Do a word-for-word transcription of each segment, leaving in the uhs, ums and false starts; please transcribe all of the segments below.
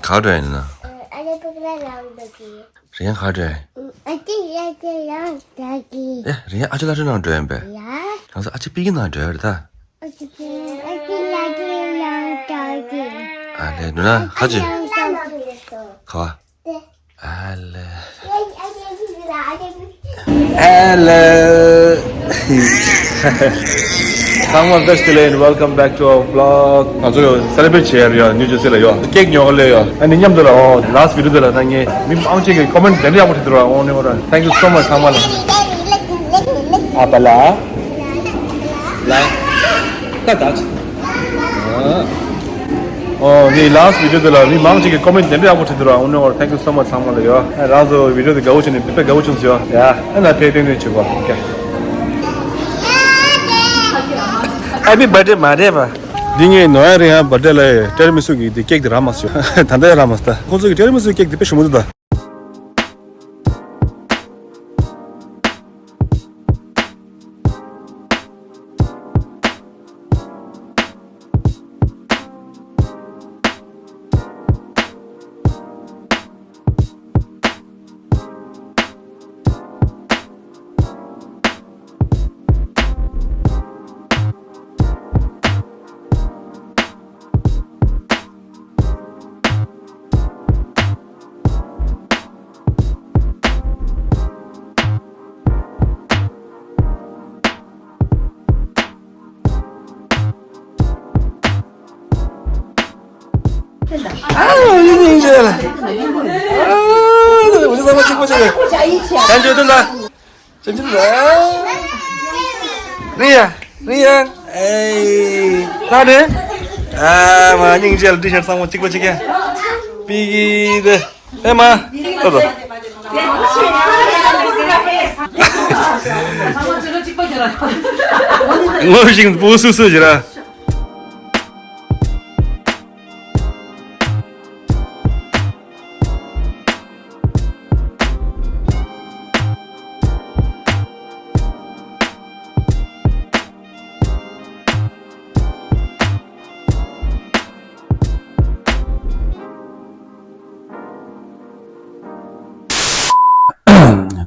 ག་འགྲོ་ཡིན་ན། ཨ་ཅེ་པི་ཀི་ལ་ལ་འགྲོ་གི། རེད་ཡང་ག་འགྲོ་ཡིན། ཨ་ཅེ་ཡ་ཅེ་ལ་འགྲོ་གི། ཨེ་རེད་ཡང་ཨ་ཅེ་ལ་འགྲོ་ནང་འགྲོ་ཡིན་པས། ཡ། ཁྱེད་ཚོ་ཨ་ཅེ་པི་ཀི་ནང་འགྲོ་ཡ་རེད་ད། ཨ་ཅེ་པི་ཨ་ཅེ་ལ་ཅེ་ལ་འགྲོ་གི། ཨ་ལེ་འགྲོ་ན་ཧ་ཅེ། ག་བ། ཨ་ལེ། ཨ་ལེ། ཚང་མ་བཀྲ་ཤིས་བདེ་ལེགས། Welcome back to our vlog. ང་ཚོ་ཡོ་celebrate་བྱེད་ཡ་ཡོ་New Jersey་ལ་ཡོ་ཀེག་ཉོ་ག་ལེ་ཡོ། ཨ་ནི་མཉམ་དུ་ལ་ཨོ་last video་དེ་ལ་ད་ངས་མི་མང་ཆེ་གི་comment་དེ་འདྲ་ཡག་པོ་བྲིས་འདུག་ར། ཨོ་ནི་ཨོ་ར། Thank you so much ཚང་མ་ལ། ཨ་པ་ལ། ལ། ད་ད་ཅི། ཨོ་ངའི་last video་དེ་ལ་མི་མང་ཆེ་གི་comment་དེ་འདྲ་ཡག་པོ་བྲིས་འདུག་ར། ཨོ་ནི་ཨོ་ར། Thank you so much ཚང་མ་ལ་ཡོ། རང་ཚོ་video་དེ་དགའ་བོ་བྱུང་ནས་དཔེ་དགའ་བོ་བྱུང་སོང་ཡོ། ཡ་ཨ་ན་དེ་ཏན་ཏན་བྱེད་གོ། ཨོ་ཁེ། Happy birthday མ་རེད་པ། འདི་ངས་ནོ་ཡ་རེ་ཡང་birthday་ལ་ཏེ་ར་མི་སུ་གི་འདི་ཀེག་དེ་རག་མ་སོང་། ད་ལྟ་ཡང་རག་མ་སོང་། ད་ཁོང་ཚོ་གི་ཏེ་ར་མི་སུ་ཀེག་དེ་དཔེ་ཞིམ་པོ་འདུག་ད། ཨ་ཡོ་ཡིན་ཡིན་ཟེར། ཨ་ཡོ་ཡིན་ཟེར། ང་ཚོ་ཚང་མ་གཅིག་པ་བྱས། ད་འཇོག་དོན་དང་། ཅན་ཅན་རེད། རེད་ཡ། རེད་ཡ། ཨེ། ད་རེད། ཨ་མ་སྙིང་རྗེ་ལ་ཏི་ཤར་ཚང་མ་གཅིག་པ་གཅིག་ཡ། པི་གི་དེ། ཨེ་མ། ཏོ་ཏོ། ངོ་ཞིག་པོ་སུ་སུ་ཞིག་ར།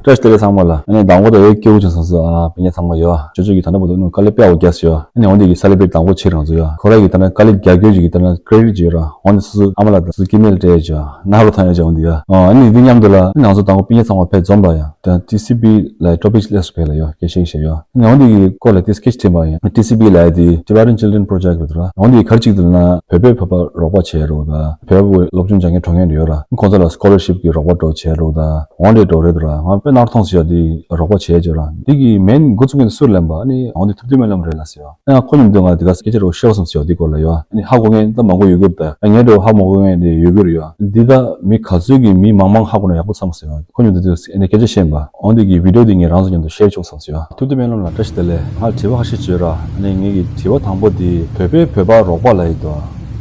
བཀྲ་ཤིས་བདེ་ལེགས་ཚང་མ་ལ། ཨ་ནི་དང་པོ་དེ་ཡོད་སྐྱེ་བོ་ཆུང་སོང་སོ། ཨ་སྤུན་ཀྱག་ཚང་མ་ཡོད། ཅོ་ཅོ་གི་ད་ལྟ་བར་དུ་ནུ་དཀའ་ལས་དཔེ་ཡག་པོ་རྒྱག་སོང་ཡོད། ཨ་ནི་འོ་འདི་གི་celebrate་དང་པོ་ཆེ་རང་ཚོ་ཡོད། ཁོ་ར་གི་ད་ལྟ་དཀའ་ལས་རྒྱག་རྒྱུ་ཅིག་གི་ད་ལྟ་credit་ཅིག་ཡོད་ར། འོ་འདི་སོ་སོ་ཨ་མ་ལགས་དང་སོ་སོ་སྐྱེ་དམན་ལ་སྤྲད་ཡོད་ཅོ། ནག་རུ་ཐང་ཡོད་ཅོ་འོ་འདི་ཡོད། ཨ་ནི་འདི་མཉམ་དུ་ལ་ཨ་ནི་ང་ཚོ་དང་པོ་སྤུན་ཀྱག་ཚང་མ་ཕེབས་འཛོམས་པ་ཡ། ད་ཊི་སི་བི་ལ་ཊོ་པིག་ལེགས་སུ་ཕེབས་ལ་ཡོད་སྐད་ཆ་བཤད་ཡོད། ཨ་ནི་འོ་འདི་གི་སྐོར་ལ་ཏིས་སྐད་ཆ་དྲིས་པ་ཡིན། ཊི་སི་བི་ལ་དེ་Tibetan Children Project་རེད་ར། འོ་འདི་ག་རེ་ཅིག་འདུག་ན་བོད་པའི་བོད་པ་རོགས་པ་བྱས་རོགས་དང་བོད་པའི་སློབ་སྦྱོང་སྦྱང་མཁན་གྲོངས་མཁན་ཡོད་ར། ཁོང་ཚོ་ལ་scholarship་གི་རོགས་པ་འདྲ་བྱས་རོགས་དང་འོ་འདྲས་འདྲ་རེད་འདུག་ར། ང་དཔེ་ནར་ཐོང་ཟེར་ཡ་འདི་རོགས་པ་བྱས་བྱས་ར། འདི་གི་མེན་འགོ་བཙུགས་མཁན་སུ་ལེན་པ་ཨ་ནི་འོ་འདི་ཐུབ་བསྟན་སྨོན་ལམ་རེད་ལ་ཟེར་ཡ། ཨ་ཁོ་མཉམ་དུ་ང་འདི་ག་སྐད་ཆ་རོ་ཤེས་བསམ་ཟེར་ཡ་འདི་སྐོར་ལ་ཡོད། ཨ་ནི་ཧ་གོ་མཁན་ད་མང་པོ་ཡོད་གི་རེད། ད་ངས་འདྲ་ཧ་མ་གོ་མཁན་འདི་ཡོད་གི་རེད་ཡོད། འདི་ད་མི་ག་ཚོད་ཀྱི་མི་མང་མང་ཧ་གོ་ན་ཡག་པོ་ཚང་ཟེར་ཡ། ཁོ་མཉམ་དུ་དེ་ནས་སྐད་ཆ་བཤད་པ། འོ་འདི་གི་བི་ཌི་ཡོ་འདི་ངས་རང་ཚོ་མཉམ་དུ་ཤེར་བྱུང་བསམ་ཟེར་ཡ། ཐུབ་བསྟན་སྨོན་ལམ་ལ་བཀྲ་ཤིས་བདེ་ལེགས། ང་ལ་དྲི་བ་ཁ་ཤས་བྱོས་ར། ཨ་ནི་ངེད་ཀྱི་དྲི་བ་དང་པོ་འདི་བོད་པའི་བོད་པ་རོགས་པ་ལ་ཡིན་དོ།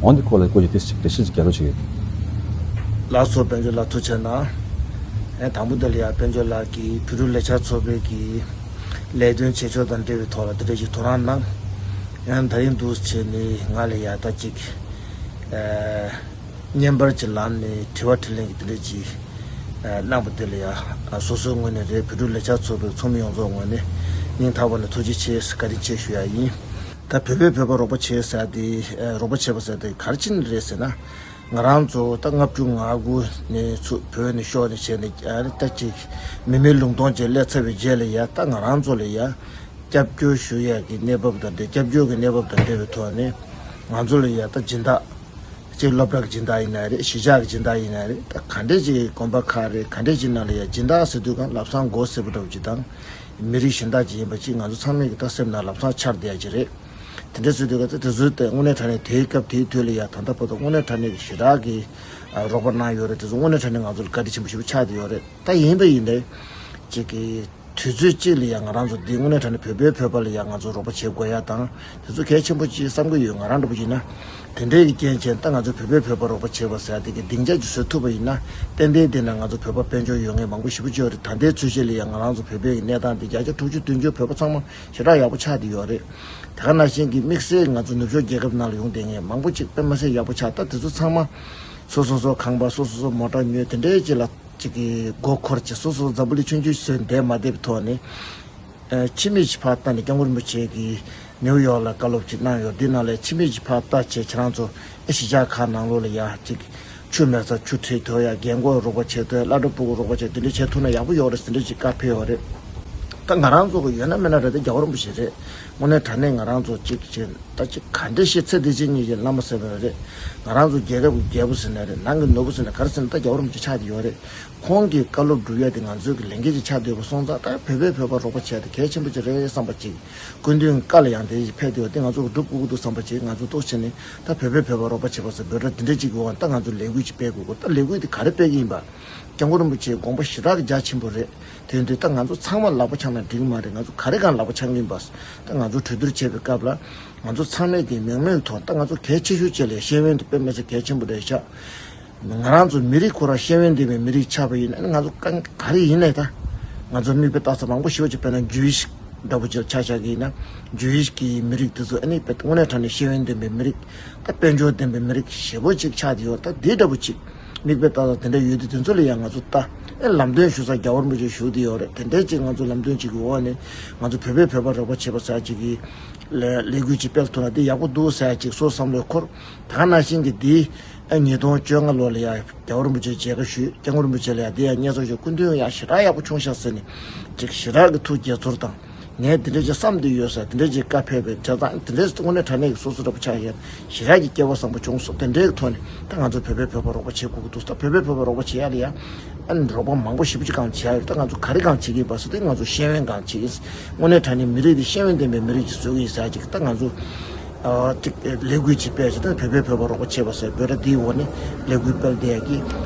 འོ་འདི་སྐོར་ལ་སྐོར་ཞིག་དེ་ཞིག་འགྲེལ་བཤད་ཅིག་རྒྱག་རོགས་བྱེད་ཀྱི། ལགས་སོ། དཔལ་འབྱོར་ལགས་ཐུགས་རྗེ་གནང་། ཨེ་དང་པོ་འདི་ལ་ཡ་དཔལ་འབྱོར་ལགས་ཀྱིས་བོད་ཕྲུག་ལས་འཆར་ཚོགས་པའི་གི་ལས་དོན་བྱེད་ཕྱོགས་དང་འབྲེལ་བའི་ཐོག་ལ་འདི་འདྲ་ཞིག་ཐོ་རངས་གནང་། ཡང་ད་རིང་འདུག་བྱས་ནས་ང་ལ་ཡ་ད་ཅིག་ཨེ། བརྙན་པར་གྱི་ལམ་ནས་དྲི་བ་དྲིས་ལན་གྱི་དེ་འདྲ་ཅིག་ཨ་གནང་པ་དེ་ལ་ཡ་ཨ་སོ་སོའི་ངོས་ནས་རེད། བོད་ཕྲུག་ལས་འཆར་ཚོགས་པའི་ཚོགས་མི་ཡོངས་རྫོགས་ངོས་ནས་སྙིང་ཐག་པ་ནས་ཐུགས་རྗེ་ཆེ་བཀའ་དྲིན་ཆེ་ཞུ་ཡ་ཡིན། ད་བོད་པས་བོད་པ་རོགས་པ་བྱེད་ཟེར་དེ་ཨ་རོགས་པ་བྱེད་པ་ཟེར་དེ་ག་རེ་བྱས་ནས་རེད་ཟེར་ན། ང་རང་ཚོ་ད་ལྔ་བཅུ་ང་དགུ་ནས་ཚུར་བོད་ནས་ཤོར་ནས་བྱས་ནས་ཨ་རེ་ད་ཅིག་མི་མེད་ལུང་སྟོང་ཅིག་སླེབས་ཚར་བའི་རྗེས་ལ་ཡ་ད་ང་རང་ཚོ་ལ་ཡ་སྐྱབས་བཅོལ་ཞུ་ཡ་གི་གནས་བབ་དང་འབྲེལ་སྐྱབས་བཅོལ་གྱི་གནས་བབ་དང་འབྲེལ་བའི་ཐོག་ནས་ང་ཚོ་ལ་ཡ་ད་སྦྱིན་བདག་གཅིག་སློབ་གྲྭ་གི་སྦྱིན་བདག་ཡིན་ན་རེད། གཞིས་ཆགས་ཀྱི་སྦྱིན་བདག་ཡིན་ན་རེད། ད་ག་འདྲས་ཅིག་དགོན་པ་ཁག་རེད། ག་འདྲས་ཅིག་ནང་ལ་ཡ་སྦྱིན་བདག་ཟེར་དུས་གང་ལབ་སང་མགོ་སེར་པོ་འདྲ་བོ་ཅིག་དང་། མི་རིགས་གཞན་དག་ཅིག་ཡིན་པ་ཅིག་ང་ཚོ་ཚང་མས་ཀྱི་ད་སེམས་ནང་ལམ་སང་འཆར་བསྡད་ཡ་ཅིག་རེད། དེ་འདྲས་ཟེར་དུས་གང་ད་དེ་ཚོའི་ད་དངོས་གནས་དྲང་གནས་དེའི་སྐབས་དེའི་དུས་ལ་ཡ་ད་ལྟ་བར་དུ་དངོས་གནས་དྲང་གནས་ཀྱི་ཞེ་དྲག་གི་རོགས་པ་གནང་ཡོད་རེད། དེ་ཚོ་དངོས་གནས་དྲང་གནས་ང་ཚོ་ལ་བཀའ་དྲིན་ཆེན་པོ་ཞེ་པོ་ཆགས་བསྡད་ཡོད་རེད། ད་ཡིན་པ་ཡིན་ནའི་ཅིག་གི་དུས་ཚོད་གཅིག་ལ་ཡང་ང་རང་ཚོ་འདི་དངོས་གནས་དྲང་གནས་བོད་པའི་བོད་པ་ལ་ཡང་ང་ཚོ་རོགས་པ་བྱེད་དགོས་ཡ་དང་དེ་ཚོ་གལ་ཆེན་པོ་ཅིག་བསམ་གྱི་ཡོད། ང་རང་འདྲ་པོ་ཡིན་ན་དེ་འདྲའི་གི་རྐྱེན་བྱས་ད་ང་ཚོ་བོད་པའི་བོད་པ་རོགས་པ་བྱེད་པ་ཟེར་ཡ་དེ་གི་སྡིངས་ཆ་ཅིག་བཟོ་ཐུབ་པ་ཡིན་ན་ཏན་ཏན་དེ་ན་ང་ཚོ་བོད་པ་དཔལ་འབྱོར་ཡོང་མཁན་མང་པོ་ཞེ་པོ་ཅིག་ཡོད་རེད། ད་ལྟའི་ཚུལ་བཞིན་ལ་ཡང་ང་རང་ཚོ་བོད་པའི་གི་གནས་སྟངས་འདི་བརྒྱ་ཆ་དྲུག་ཅུ་བདུན་ཅུ་བོད་པ་ཚང་མ་ཞེ་དྲག་ཡག་པོ་ཆགས་བསྡད་ཡོད་རེད། དེ་ག་ནང་བཞིན་གི་དམིགས་བསལ་ང་ཚོ་ནུབ་ཕྱོགས་རྒྱལ་ཁབ་ནང་ལ་ཡོང་བསྡད་མཁན་མང་པོ་ཅིག་དཔེ་མ་སྲིད་ཡག་པོ་ཆགས། ད་དེ་ཚོ་ཚང་མ་ སོ་སོ་སོ་ཁང་པ། སོ་སོ་སོ་མོ་ཊ་ཉོས། དེ་འདྲའི་ཅིག་ལ་ཅིག་གི་མགོ་འཁོར་བྱས། སོ་སོ་འཛམ་བུ་གླིང་ཆུང་ཆུང་བཟོས་བསྡད་མ་བསྡད་པའི་ཐོག་ནས། ཨ། ཕྱི་མིག་ཅིག་ཕར་ལྟ་ནས་སྐྱབས་མགོན་རིན་པོ་ཆེ་གིས་ནིའུ་ཡོག་ལ་བཀའ་སློབ་ཅིག་གནང་ཡོད། འདི་ནང་ལ་ཕྱི་མིག་ཅིག་ཕར་ལྟ་བྱས། ཁྱེད་རང་ཚོ་ཨེ་གཞིས་ཆགས་ཁག་ནང་ལོགས་ལ་ཡ་ཅིག་ཆུ་མེད་ས་ཆུ་ཁྲིད་ཐུབ་ཡ། རྒན་རྒོན་རོགས་པ་བྱེད་ཐུབ་ཡ། བླ་སྤྲུལ་སྤུ་གུ་རོགས་པ་བྱེད། དེ་འདྲ་བྱེད་ཐུབ་ན་ཡག་པོ་ཡོད་རེད་ཟེར་འདྲ་ཅིག་བཀའ་ཕེབས་ཡོད་རེད། ད་ང་རང་ཚོ་གི་ཡོད་ན་མེད་ན་རེད་དེ་རྒྱལ་བ་རིན་པོ་ཆེ་རེད། དངོས་གནས་དྲང་གནས་ང་རང་ཚོ་ཅིག་བྱས། ད་ཅིག་ག་འདྲ་ཞིག་ཚེ་འདི་ཕྱི་གཉིས་ཀྱི་བླ་མ་ཟེར་བ་རེད། ང་རང་ཚོ་རྒྱལ་ཁབ་ཀྱི་རྒྱལ་པོ་ཟེར་ན་རེད། ནང་གི་ནོར་བུ་ཟེར་ན་ག་རེ་ཟེར་ན། ད་རྒྱལ་བ་རིན་པོ་ཆེ་ཆགས་བསྡད་ཡོད་རེད། ཁོང་གི་བཀའ་སློབ་སྒྲུབ་ཡ་དེ་ང་ཚོའི་གི་ལས་འགན་ཅིག་ཆགས་བསྡད་པ་སོང་ཙང་། ད་བོད་པའི་བོད་པ་རོགས་པ་བྱས་ཏེ་གལ་ཆེན་པོ་ཅིག་རེད་བསམ་པ་ཅིག་སྐུ་མདུན་བཀའ་ལ་ཡང་དེ་ཕེབས་བསྡད་ཡོད། དེ་ང་ཚོ་གི་སྒྲུབ་དགོས་ཀྱི་འདུག་བསམ་པ་ཅིག་ང་ཚོ་ཏོག་ཙམ་ནས་ད་བོད་པའི་བོད་པ་རོགས་པ་བྱེད་པ་ཟེར་འབོད་སྒྲ་དེ་འདྲ་ཅིག་གི་འོག་ད་ང་ཚོ་ལས་འགུལ་ཅིག་སྤེལ་དགོས་ཀྱི། ད་ལས་འགུལ་དེ་ག་རེ་སྤེལ་གྱི་ཡིན་པ། སྐྱབས་མགོན་རིན་པོ་ཆེའི་དགོངས་པ་ཞེ་དྲག་གི་རྒྱ་ཆེན་པོ་རེད། དེ་ཡིན་དུས་ད་ང་ཚོ་ཚང་མ་ལག་པ་འཆང་ན་འགྲིག་གི་མ་རེད། ང་ཚོ་ག་རེ་གང་ལག་པ་འཆང་གི་ཡིན་པ། ད་ང་ཚོ་གྲོས་བསྡུར་བྱེད་པའི་སྐབས་ལ་ང་ཚོ་ཚང་མས་ཀྱི་མེད་མེད་ཐོག་ད་ང་ཚོ་གལ་ཆེ་ཤོས་བྱས་ལ་ཤེས་ཡོན་དེ་དཔེ་མི་སྲིད་གལ་ཆེན་པོ་རེད་ཤག་ང་རང་ཚོ་མི་རིགས་ཁོ་རང་ཤེས་ཡོན་ལྡན་པའི་མི་རིགས་ཆགས་པ་ཡིན་ན་ང་ཚོ་གང་ག་རེ་ཡིན་ནའི་ད་ང་ཚོ་མིག་དཔེ་ལྟ་ས་མང་པོ་ཞེ་པོ་ཅིག་དཔེར་ན་ཇུ་ཡིཤ་འདྲ་པོ་ཅིག་ཆ་བཞག་གི་ཡིན་ན། ཇུ་ཡིཤ་གི་མི་རིགས་དེ་ཚོ་ཨ་ནི་དཔེ་དངོས་གནས་དྲང་གནས་ཤེས་ཡོན་ལྡན་པའི་མི་རིགས། ད་དཔལ་འབྱོར་ལྡན་པའི་མི་རིགས་ཞེ་པོ་ཅིག་ཆགས་བསྡད་ཡོད། ད་དེ་འདྲ་པོ་ཅིག་མིག་དཔེ་ལྟ་ས་དེ་འདྲ་ཡོད་དུས་དེ་ཚོ་ལ་ཡང་ང་ཚོ་ད་ཨེ་ལམ་སྟོན་ཞུ་ས་རྒྱལ་བ་རིན་པོ་ཆེ་བཞུགས་བསྡད་ཡོད་རེད། དེ་འདྲའི་ཅིག་ང་ཚོ་ལམ་སྟོན་ཅིག་གི་འོག་ནས་ང་ཚོ་བོད་པའི་བོད་པ་རོགས་པ་བྱེད་པ་ཟེར་ཅིག་གི་ལས་ལས་འགུལ་ཅིག་སྤེལ་ཐུབ་ན་དེ་ཡག་པོ་འདུག་ཟེར་ཅིག་སོ་བསམ་བློ་འཁོར། ད་ག་ནང་བཞིན་གྱི་དེ་ཨ་ཉིས་སྟོང་བཅོ་ལྔ་ལོ་ལ་ཡ་རྒྱལ་བ་རིན་པོ་ཆེ་མཇལ་ཁ་ཞུས། སྐྱབས་མགོན་རིན་པོ་ཆེ་ལ་ཡ་དེ་ཡ་བསྙེན་སོགས་ཞུས། སྐུ་མདུན་ཡ་ཞེ་དྲག་ཡག་པོ་བྱུང་ཤག་ཟེར་ནས་ཅིག་ཞེ་དྲག་གི་ཐུགས་དགྱེས་ཚོར་དང་། ངས་དེ་འདྲ་ཅིག་བསམ་བསྡད་ཡོད་ཟེར་དེ་འདྲ་ཅིག་བཀའ་ཕེབས་པའི་བྱས་ཙང་། དེ་འདྲའི་དངོས་གནས་དྲང་གནས་ཀྱི་སོ་སོ་འདྲ་པོ་ཆགས་ཡོད། ཞེ་དྲག་གི་སྐལ་བ་བཟང་པོ་བྱུང་སོང་། དེ་འདྲའི་ཐོག་ནས་ད་ང་ཚོ་བོད་པའི་བོད་པ་རོགས་པ་བྱེད་དགོས་ཀྱི་འདུག་ད་བོད་པའི་བོད་པ་རོགས་པ་བྱེད་ཡ་ལ་ཡ་ཨ་ནི་རོགས་པ་མང་པོ་ཞེ་པོ་ཅིག་གང་བྱེད་ཡ་ཡོད། ད་ང་ཚོ་ག་རེ་གང་བྱེད་ཀྱི་ཡིན་པ་ཟེར་དུས་ང་ཚོ་ཤེས་ཡོན་གང་བྱེད་ཀྱི་ཡིན། དངོས་གནས་དྲང་གནས་མི་རིགས་འདི་ཤེས་ཡོན་ལྡན་པའི་མི་རིགས་ཅིག་བཟོ་གི་ཡིན་ཟེར་ཅིག་ད་ང་ཚོ་ཨ་ཅིག་ལས་འགུལ་ཅིག་སྤེལ་བྱས། ད་བོད་པའི་བོད་པ་རོགས་པ་བྱེད་པ་ཟེར་འབོད་སྒྲ་འདིའི་འོག་ནས་ལས་འགུལ་སྤེལ་བསྡད་ཡ་གི་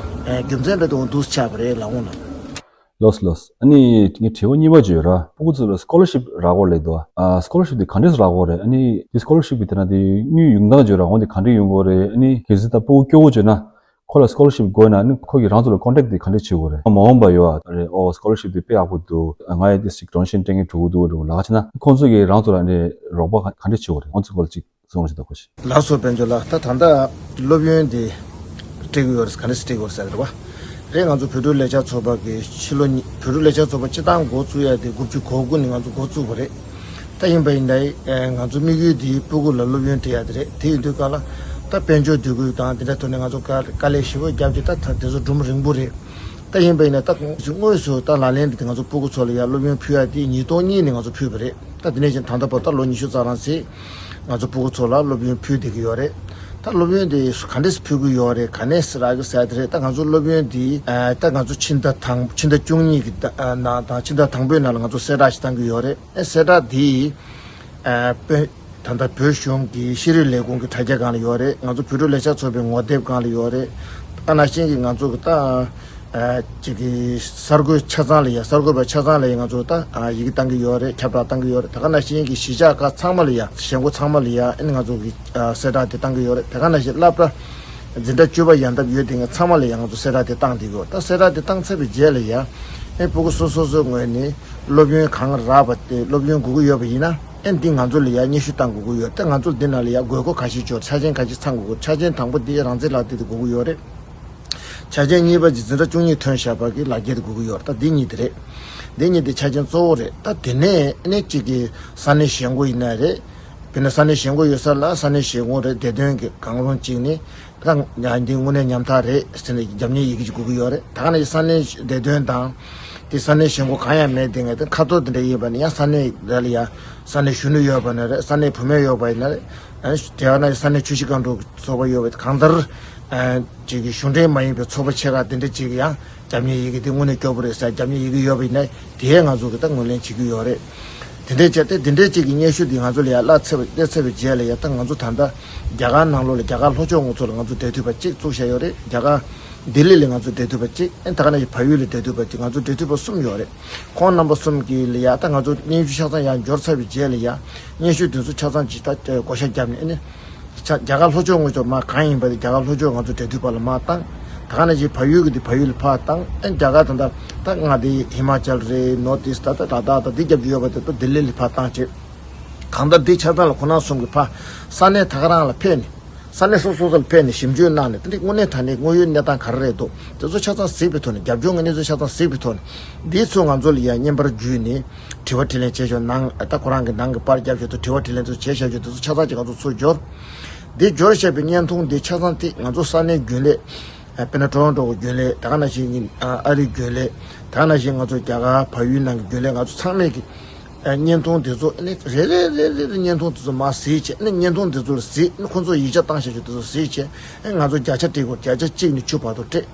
ཨ་རྒྱུ་མཚན་འདྲ་དེ་འོ་འདུག་ཆགས་པ་རེད་ལགས། འོང་ལགས། ལགས་སོ་ལགས་སོ། ཨ་ནི་ངས་དྲི་བ་གཉིས་པ་ཅིག་ཡོད་ར། སྤུ་གུ་ཚོ་ལ་སི་ཀོ་ལར་ཤིབ་རག་གི་ཡོད་ལབ་འདུག་ཨ་སི་ཀོ་ལར་ཤིབ་དེ་ག་འདྲས་སེ་རག་གི་ཡོད་རེད། ཨ་ནི་དེ་སི་ཀོ་ལར་ཤིབ་གི་དེ་ན་དེ་དངུལ་ཡོང་སྟངས་ཅིག་ཡོད་ར། འོང་དེ་ག་འདྲས་ཡོང་གི་ཡོད་རེད། ཨ་ནི་གལ་སྲིད་ད་སྤུ་གུ་སྐྱོ་བོ་བྱུང་ན་ཁོ་ལ་སི་ཀོ་ལར་ཤིབ་དགོས་ན་ཨ་ནི་ཁོ་གིས་རང་ཚོ་ལ་ཀོན་ཊེག་དེ་ག་འདྲས་བྱེད་དགོས་རེད། མ་འོངས་པ་ཡོད་རེད། ཨོ་སི་ཀོ་ལར་ཤིབ་དེ་དཔེ་ཡག་པོ་འདུག་ང་ཡི་དེ་ཅིག་ཌོ་ནེ་ཤན་སྤྲད་མཁན་འགྲོ་གི་འདུག་འགྲོ་ལབ་ཀྱི་ན་ཁོང་ཚོ་གིས་རང་ཚོ་ལ་ཨ་ནི་རོགས་པ་ག་ག་འདྲས་བྱེད་དགོས་རེད། ཁོང་ཚོ་སྐོར་ལ་ཅིག་གསུང་རོགས་བྱེད་དང་ཁོ་ཤི། ལགས་སོ། དཔལ་འབྱོར་ལགས། ད་ད་ལྟ་སློབ་ཡོན་དེ་སྤྲད་ཀྱི་ཡོད་རེད། ག་འདྲ་སེ་སྤྲད་ཀྱི་ཡོད་རེད་ཟེར་རེད་པ། རེད། ང་ཚོ་བོད་ཕྲུག་ལས་འཆར་ཚོགས་པ་གི་ཕྱི་ལོ་ཉི་བོད་ཕྲུག་ལས་འཆར་ཚོགས་པ་སྤྱི་བཏང་འགོ་བཙུགས་ཡ་དེ་དགུ་བཅུ་གོ་དགུ་ནས་ང་ཚོ་འགོ་བཙུགས་པ་རེད། ད་ཡིན་པ་ཡིན་ནའི་ང་ཚོ་དམིགས་ཡུལ་དེ་སྤུ་གུ་ལ་སློབ་ཡོན་སྤྲད་ཡ་དེ་རེད། དེ་ཡིན་དུས་ག་ལ་ད་དཔལ་འབྱོར་དུས་སྐབས་དང་དེ་འདྲ་ཐོག་ནས་ང་ཚོ་དཀའ་དཀའ་ལས་ཞེ་པོ་བརྒྱབ་ཀྱི། ད་ད་དེ་ཚོ་སྒྲུབ་རིང་པོ་རེད། ད་ཡིན་པ་ཡིན་ན་ད་དངོས་སུ་ད་ལག་ལེན་དེ་ང་ཚོ་སྤུ་གུ་ཚོ་ལ་ཡ་སློབ་ཡོན་ཕུལ་ཡ་དེ་ཉིས་སྟོང་གཉིས་ནས་ང་ཚོ་ཕུལ་བ་རེད། ད་དེ་ནས་བཞིན་ད་ལྟ་བར་ད་ལོ་ཉི་ཤུ་རྩ་གྲངས་ཙམ་ང་ཚོ་སྤུ་གུ་ཚོ་ལ་སློབ་ཡོན་ཕུལ་བསྡད་ཀྱི་ཡོད་རེད། ད་སློབ་ཡོན་དེ་ག་འདྲས་སེ་ཕུལ་གྱི་ཡོད་རེད། ག་ནས་སེ་རག་གི་ཟེར་དེ་རེད། ད་ང་ཚོ་སློབ་ཡོན་དེ་ད་ང་ཚོ་ཕྱི་ཟླ་དང་ཕྱི་ཟླ་བཅུ་གཉིས་ཀྱི་ནང་དང་ཕྱི་ཟླ་དང་པོའི་ནང་ལ་ང་ཚོ་གསལ་བསྒྲགས་ཤིག་བཏང་གི་ཡོད་རེད། ཨེ་གསལ་བསྒྲགས་དེ་དཔེ་ད་ལྟ་བོད་གཞུང་གི་ཤེས་རིག་ལས་ཁུངས་ཀྱི་དྲ་རྒྱ་སྒང་ལ་ཡོད་རེད། ང་ཚོ་བོད་ཕྲུག་ལས་འཆར་ཚོགས་པའི་ངོ་དེབ་སྒང་ལ་ཡོད་རེད། ད་ནང་བཞིན་གྱི་ང་ཚོ་གི་ད་ཨ་ཅིག་གི་གསར་འགོད་ཆ་ཚང་ལ་ཡ་གསར་འགོད་པ་ཆ་ཚང་ལ་ཡ་ང་ཚོ་ད་ཨ་ཡི་གེ་བཏང་གི་ཡོད་རེད། ཁྱབ་བསྒྲགས་བཏང་གི་ཡོད་རེད། ད་ག་ནང་བཞིན་གྱི་གཞིས་ཆགས་ཁག་ཚང་མ་ལ་ཡ་ཞེན་ཁོག་ཚང་མ་ལ་ཡ་ཨ་ནི་ང་ཚོ་གི་ཨ་གསལ་བསྒྲགས་དེ་བཏང་གི་ཡོད་རེད། ད་ག་ནང་བཞིན་སློབ་གྲྭ་འཛིན་གྲྭ་བཅུ་པ་ཡན་འདབ་ཡོད་དེ་ངས་ཚང་མ་ལ་ཡ་ང་ཚོ་གསལ་བསྒྲགས་དེ་བཏང་བསྡད་ཡོད། ད་གསལ་བསྒྲགས་དེ་བཏང་ཚར་བའི་རྗེས་ལ་ཡ་ཨེ་སྤུ་གུ་སོ་སོ་སོའི་ངོས་ནས་སློབ་ཡོན་གང་རག་པ་དེ་སློབ་ཡོན་དགོས་ཀྱི་ཡོད་པ་ཡིན་ན། ཨེ་འདི་ང་ཚོ་ལ་ཡ་སྙན་ཞུ་བཏང་དགོས་ཀྱི་ཡོད། ད་ང་ཚོ་འདི་ནང་ལ་ཡ་དགོས་མཁོ་ཁ་ཤས་ཅིག་ཡོད། ཆ་རྐྱེན་ཁ་ཤས་ཚང་དགོས་ཀྱི་ཡོད། ཆ་རྐྱེན་དང་པོ་འདི་རང་བཙན་ལག་དེབ་དེ་དགོས་ཀྱི་ཡོད་རེད། ཆ་རྐྱེན་གཉིས་པ་འདི་འཛིན་གྲྭ་བཅུ་གཉིས་ཐོན་བཞག་པ་གི་ལག་འཁྱེར་དེ་དགོས་ཀྱི་ཡོད་རེད། ད་འདི་གཉིས་དེ་རེད། འདི་གཉིས་དེ་ཆ་རྐྱེན་གཙོ་བོ་རེད། ད་དེ་ནས་ཨེ་ནས་གཅིག་གི་ས་གནས་ཞེན་ཁོག་ཡིན་ན་རེད། དཔེར་ན་ས་གནས་ཞེན་ཁོག་ཡོད་ས་ལ་ས་གནས་ཞེན་ཁོག་རེད། བདེ་དོན་གྱི་གང་རུང་གཅིག་ནས་ད་ཡང་འདི་དངོས་གནས་ཉམ་ཐག་རེད་ཟེར་ནས་རྒྱབ་གཉེར་ཡི་གེ་ཅིག་དགོས་ཀྱི་ཡོད་རེད། ད་ག་ནས་ས་གནས་བདེ་དོན་དང་དེ་ས་གནས་ཞེན་ཁོག་གང་ཡང་མེད། དེ་ངས་ད་ཁ་ཐོར་དེ་འདྲ་ཡིན་པ་ནི་ཡང་ས་གནས་རེ་ལ་ཡ་ས་གནས་གཞོན་ནུ་ཡོད་པ་ནི་རེད། ས་གནས་བུད་མེད་ཡོད་པ་ཡིན་ན་རེད། ཨ་དེ་ཡང་ན་ས་གནས་ཆུ་བཞི་སྒང་དྲུག་ཚོགས་པ་ཡོད་པ་གང་ལྟར་ཨ་ཅིག་གི་གཞུང་འབྲེལ་མ་ཡིན་པའི་ཚོགས་པ་ཆེ་ཁག་དེ་འདྲ་ཅིག་ཡང་རྒྱབ་གཉེར་ཡི་གེ་དེ་དངོས་གནས་སྐྱོ་པོ་རེད་ཟེར་རྒྱབ་གཉེར་ཡི་གེ་ཡོད་པ་ཡིན་ན་དེ་ང་ཚོ་གི་ད་ངོས་ལེན་བྱེད་ཀྱི་ཡོད་རེད། དེ་འདྲས་བྱས་ཏེ་དེ་འདྲས་ཅིག་གི་སྙན་ཞུ་འདི་ང་ཚོ་ལ་ཡར་སླེབས་ཚར་བའི་སླེབས་ཚར་བའི་རྗེས་ལ་ཡ་ད་ང་ཚོ་ད་ལྟ་རྒྱ་གར་ནང་ལོགས་ལ་རྒྱ་གར་ལྷོ་ཕྱོགས་ངོས་ཚོ་ལ་ང་ཚོ་འབྲེལ་མཐུད་པ་གཅིག་བཙུགས་བཞག་ཡོད་རེད། རྒྱ་གར་ལྡི་ལི་ལ་ང་ཚོ་འབྲེལ་མཐུད་པ་གཅིག་ཨེ་ད་ག་ནང་བཞིན་བལ་ཡུལ་ལ་འབྲེལ་མཐུད་པ་གཅིག་ང་ཚོ་འབྲེལ་མཐུད་པ་གསུམ་ཡོད་རེད། ཁོང་རྣམ་པ་གསུམ་གྱི་ལ་ཡ་ད་ང་ཚོ་སྙན་ཞུ་ཆ་ཚང་ཡར་འབྱོར་ཚར་བའི་རྗེས་ལ་ཡ་སྙན་ཞུ་དེ་ཚོ་ཆ་ཚང་ཅིག་ད་བགོ་བཤའ་བརྒྱབ་ནས་ཨེ་ནི། ཆ་རྒྱ་གར་ལྷོ་ཕྱོགས་ངོས་ཕྱོགས་མར་གང་ཡིན་པ་དེ་རྒྱ་གར་ལྷོ་ཕྱོགས་ང་ཚོ་འབྲེལ་མཐུད་པ་ལ་མར་བཏང་། ད་ག་ནང་བཞིན་བལ་ཡུལ་གྱི་དེ་བལ་ཡུལ་ལ་ཕར་བཏང་། ཨེ་རྒྱ་གར་ད་ལྟ་ད་མངའ་སྡེ་ཧི་མ་ཅལ་རེད། ནོར་ཐི་ཨིསྟ་ད་ལྟ་ལ་དྭགས་ད་འདི་རྒྱབ་ཀྱི་ཡོད་པ་དེ་ད་ལྡི་ལི་ལ་ཕར་བཏང་བྱས། གང་ལྟར་འདི་ཆ་ཚང་ལ་ཁོ་རང་གསུམ་གྱི་ཕར་ས་གནས་ད་ག་རང་ལ་ཕེབས་ནས། ས་ ས་གནས་སོ་སོ་ལ་ཕེབས་ནས་ཞིབ་འཇུག་གནང་ནས། དེ་འདྲའི་དངོས་གནས་དྲང་གནས་དངོས་ཡོད་གནས་སྟངས་ག་རེ་རེད་འདུག་དེ་ཚོ་ཆ་ཚང་གཟིགས་པའི་ཐོག་ནས། རྒྱབ་ལྗོངས་ཀྱི་གནས་ཚུལ་ཆ་ཚང་གཟིགས་པའི་ཐོག་ནས། འདིའི་ཚོ་ང་ཚོ་ལ་ཡང་བརྙན་པར་བརྒྱུད་ནས་དྲི་བ་དྲིས་ལན་བྱས་ཆོག་གནང་། ད་ཁོ་རང་གི་ནང་གི་པར་རྒྱབ་ཆོག་དང་། དྲི་བ་དྲིས་ལན་ཚོ་བྱས་བཞག་ཆོག་དེ་ཚོ་ཆ་ཚང་ཅིག་ང་ཚོ་ཚུར་འབྱོར། འདི་འབྱོར་བཞག་པའི་བརྙན་ཐུང་འདི་ཆ་ཚང་དེ་ང་ཚོ་ས་གནས་རྒྱུན་ལས། ཨ། དཔེར་ན་ཊོ་རོན་ཊོ་གི་རྒྱུན་ལས། ད་ག་ནང་བཞིན་གྱི་ཨ་ཨ་རིའི་རྒྱུན་ལས། ད་ག་ནང་བཞིན་ང་ཚོ་རྒྱ་གར་བལ་ཡུལ་ནང་གི་རྒྱུན་ལས། ང་ཚོ་ཚང་མས་ཀྱི་ཨ་བརྙན་ཐུང་དེ་ཚོ་ཨ་ནི་རེ་རེ་རེ་རེ་རེ་བརྙན་ཐུང་དེ་ཚོ་མར་གཟིགས་བྱས། ཨ་ནི་བརྙན་ཐུང་དེ་ཚོ་ལ་གཟིགས། ཨ་ནི་ཁོ་ཚོ་ཡིག་ཆ་བཏང་བཞག་རྒྱུ་དེ་ཚོ་གཟིགས་བྱས། ཨ་ནི་ང་ཚོ་བརྒྱ་ཆ་སྤྲད་དགོས། བརྒྱ་ཆ་གཅིག་ནས་བཅུ་བར་དུ་སྤྲད།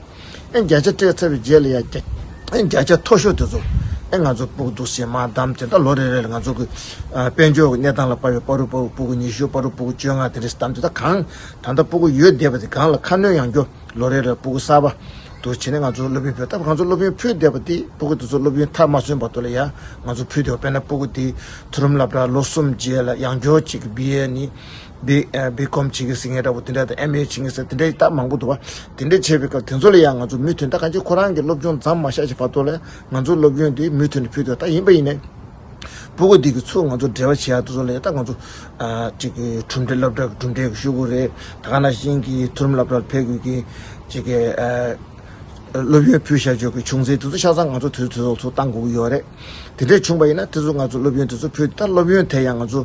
ཨ་ནི་བརྒྱ་ཆ་སྤྲད་ཚར་བའི་རྗེས་ལ་ཡང་བརྒྱ་ཨ་ནི་བརྒྱ་ཆ་མཐོ་ཤོས་དེ་ཚོ་ཨ་ནི་ང་ཚོ་སྤུ་གུ་འདུག་སེ་མར་བདམས་བྱས། ད་ལོ་རེ་རེ་ལ་ང་ཚོ་གི་ཨ་དཔལ་འབྱོར་གྱི་གནས་སྟངས་ལ་དཔག་པའི་བར་དུ་སྤུ་གུ་སྤུ་གུ་ཉི་ཤུ། བར་དུ་སྤུ་གུ་བཅོ་ལྔ། དེ་འདྲ་བདམས་བྱས། ད་གང་ད་ལྟ་སྤུ་གུ་ཡོད་བསྡད་པ་དེ་སྒང་ལ་ཁ་སྣོན་ཡང་སྐྱོ། ལོ་རེ་རེར་སྤུ་གུ་གསར་པ་འདུག་བྱས་ནས་ང་ཚོ་སློབ་ཡོན་ཕུལ། ད་ང་ཚོ་སློབ་ཡོན་ཕུལ་བསྡད་པ་དེ་སྤུ་གུ་དེ་ཚོ་སློབ་ཡོན་མཐར་མ་སོན་བར་དུ་ལ་ཡང་ང་ཚོ་ཕུལ་བསྡད་པ། དཔེར་ན་སྤུ་གུ་དེ་མཐོ་རིམ་སློབ་གྲྭ་ལོ་གསུམ་རྗེས་ལ་ཡང་བསྐྱར་ཅིག་བི་ཨེ་ནི་བི་ཨ་བི་ཀོམ་བྱེད་ཀྱི་ཟེར་མཁན་འདྲ་པོ་དེ་འདྲ་དང་། ཨེམ་ཨེ་བྱེད་ཀྱི་ཟེར་དེ་འདྲ་ད་མང་པོ་འདུག་པ། དེ་འདྲ་བྱས་པའི་སྐབས་དེ་ཚོ་ལ་ཡང་ང་ཚོ་མུ་མཐུད། ད་གང་ཅི་ཁོ་རང་གི་སློབ་སྦྱོང་མཚམས་མ་བཞག་ཅིག་བར་དུ་ལ་ང་ཚོ་སློབ་ཡོན་དེ་མུ་མཐུད་ནས་ཕུལ་འདུག་ད་ཡིན་པ་ཡིན་ནའི། སྤུ་གུ་འདི་གི་ཚུར་ང་ཚོ་འབྲེལ་བ་བྱེད་ཡག་དེ་ཚོ་ལ་ཡང་ད་ང་ཚོ་ཨ་ཅིག་གི་གྲུབ་འབྲས། སློབ་གྲྭ་གི་གྲུབ་འབྲས་ཀྱི་ཤོག་གུ་རེད། ད་ག་ནང་བཞིན་གྱི་མཐོ་རིམ་སློབ་གྲྭ་ལ་ཕེབས་དགོས་ཀྱི་ཅིག་གི་ཨ་སློབ་ཡོན་ཕུལ་བྱ་ཆོག་གི་ཆུང་ཚད་དེ་ཚོ་ཆ་ཚང་ང་ཚོ་དུས་ཚོད་ཚོད་བཏང་དགོས་ཀྱི་ཡོད་རེད། དེ་འདྲས་བྱུང་བ་ཡིན་ན་དེ་ཚོ་ང་ཚོ་སློབ་ཡོན་དེ་ཚོ་ཕུལ། ད་སློབ་ཡོན་དེ་ཡང་ང་ཚོ་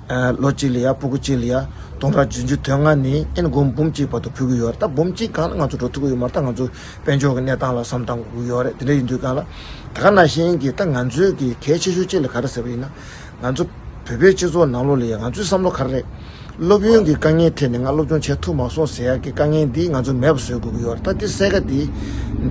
ཨ་ལོ་གཅིག་ལ་ཡ་སྤུ་གུ་གཅིག་ལ་ཡ་སྟོང་ཕྲག་བདུན་ཅུ་དོན་ལྔ་ནས་ཨ་ནི་སྒོར་འབུམ་གཅིག་བར་དུ་ཕུལ་གྱི་ཡོད་རེད། ད་འབུམ་གཅིག་སྒང་ལ་ང་ཚོ་འགྲོ་ཐུབ་ཀྱི་ཡོད་མ་རེད། ད་ང་ཚོ་དཔལ་འབྱོར་གྱི་གནས་སྟངས་ལ་བསམ་བཏང་དགོས་ཀྱི་ཡོད་རེད། དེ་འདྲ་ཡིན་དུས་སྒང་ལ་ད་ག་ནང་བཞིན་གྱི་ད་ང་ཚོའི་གི་གལ་ཆེ་ཤོས་གཅིག་ལ་ག་རེ་ཟེར་བ་ཡིན་ན། ང་ཚོ་བོད་པའི་སྤྱི་ཚོགས་ནང་ལོགས་ལ་ཡ་ང་ཚོའི་བསམ་བློ་ག་རེ་རེད། སློབ་ཡོན་གྱི་དཀའ་ངལ་འཕྲད་ནས་ང་སློབ་སྦྱོང་བྱེད་ཐུབ་མ་སོང་ཟེར་ཡག་གི་དཀའ་ངལ་འདི་ང་ཚོ་མེད་པ་བཟོ་དགོས་ཀྱི་ཡོད་རེད། ད་འདི་སེལ་ག་འདི་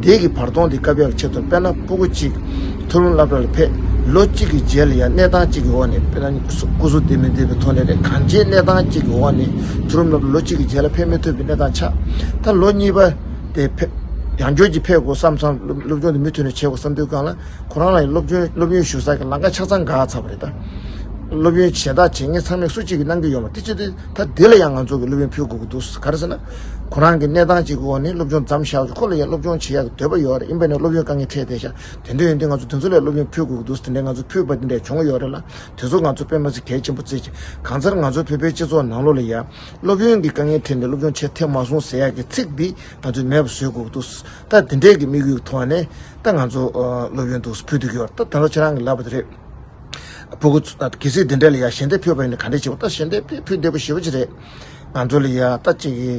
འདི་གི་བར་སྟོང་འདི་བཀབ་ཡག་ཆེད་དུ། དཔེར་ན་སྤུ་གུ་གཅིག་མཐོ་རིམ་སློབ་གྲྭ་ལ་ཕེབས། ལོ་གཅིག་གི་རྗེས་ལ་ཡ་གནས་སྟངས་གཅིག་གི་འོག་ནས། དཔེར་ན་སྐུ་གཟུགས་བདེ་མི་བདེ་བའི་ཐོག་ནས་རེད། གང་ཅིའི་གནས་སྟངས་གཅིག་གི་འོག་ནས་མཐོ་རིམ་སློབ་གྲྭ་ལོ་གཅིག་གི་རྗེས་ལ་ཕེབས་མི་ཐུབ་པའི་གནས་སྟངས་ཆགས། ད་ལོ་གཉིས་པ་དེ་ཕེབས། ཡང་བསྐྱར་གྱི་ཕེབས་དགོས་བསམ་བསམ། སློབ་སློབ་སྦྱོང་དེ་མུ་མཐུད་ནས་བྱེད་དགོས་བསམ་དུས་སྒང་ལ། ཁོ་རང་ལ་ཡང་སློབ་སྦྱོང་སློབ་ཡོན་ཞུ་ས་གི་ལམ་ཁ་ཆ་ཚང་འགག་ཚར་བ་རེད་ད། སློབ་ཡོན་གཞན་དག་བྱེད་མཁན་ཚང་མས་སུ་གཅིག་གིས་གནང་གི་ཡོད་མ་རེད། དེ་བྱེད་དུས་ད་འདི་ལ་ཡང་ང་ཚོ་གིས་སློབ་ཡོན་ཕུལ་དགོས་ཀྱི་འདུག་ག་རེ་ཟེར་ན། ཁོ་རང་གི་གནས་སྟངས་གཅིག་གི་འོག་ནས་སློབ་སྦྱོང་མཚམས་བཞག་ཁོ་ལ་ཡང་སློབ་སྦྱོང་བྱེད་ཡག་གི་འདོད་པ་ཡོད་རེད། ཡིན་པ་ནས་སློབ་ཡོན་དཀའ་ངལ་འཕྲད་བསྡད་ཤག་དེ་འདྲ་ཡིན་དུས་ང་ཚོ་དེ་ཚོ་ལ་སློབ་ཡོན་ཕུལ་དགོས་ཀྱི་འདུག་དེ་འདྲའི་ང་ཚོ་ཕུལ་བ་དེ་འདྲ་བྱུང་ཡོད་རེད་ལ། དེ་ཚོ་ང་ཚོ་དཔེ་མ་སྲིད་གལ་ཆེན་པོ་བརྩི་བྱས། གང་ལྟར་ང་ཚོ་བོད་པའི་སྤྱི་ཚོགས་ནང་ལོགས་ལ་ཡ་སློབ་ཡོན་གྱི་དཀའ་ངལ་འཕྲད་ནས་སློབ་སྦྱོང་བྱེད་ཐུབ་མ་སོང་ཟེར་ཡག་གི་ཚིག་འདི་ང་ཚོས་མེད་པ་བཟོ་དགོས་ཀྱི་འདུག་ད་དེ་འདྲའི་གི་དམིགས་ཡུལ་ཐོག་ནས་ད་ང་ཚོ་ཨ་སློབ་ཡོན་འདུག་ཕུལ་སྡོད་ཀྱི་ཡོད་རེད། ད་ད་ལྟ་ཁྱེད་རང་གིས་ལབ་པ་དེ་རེད། སྤུ་གུ་ཚོ་ཨ་གལ་སྲིད་དེ་འདྲ་ལ་ཡ་ཞལ་འདེབས་ཕུལ་བ་ཡིན་ན་ག་འདྲས་བྱེད་པ། ད་ཞལ་འདེབས་དེ་ཕུལ་བདེ་པོ་ཞེ་པོ་ཅིག་རེད། ང་ཚོ་ལ་ཡ་ད་ཅིག་གི་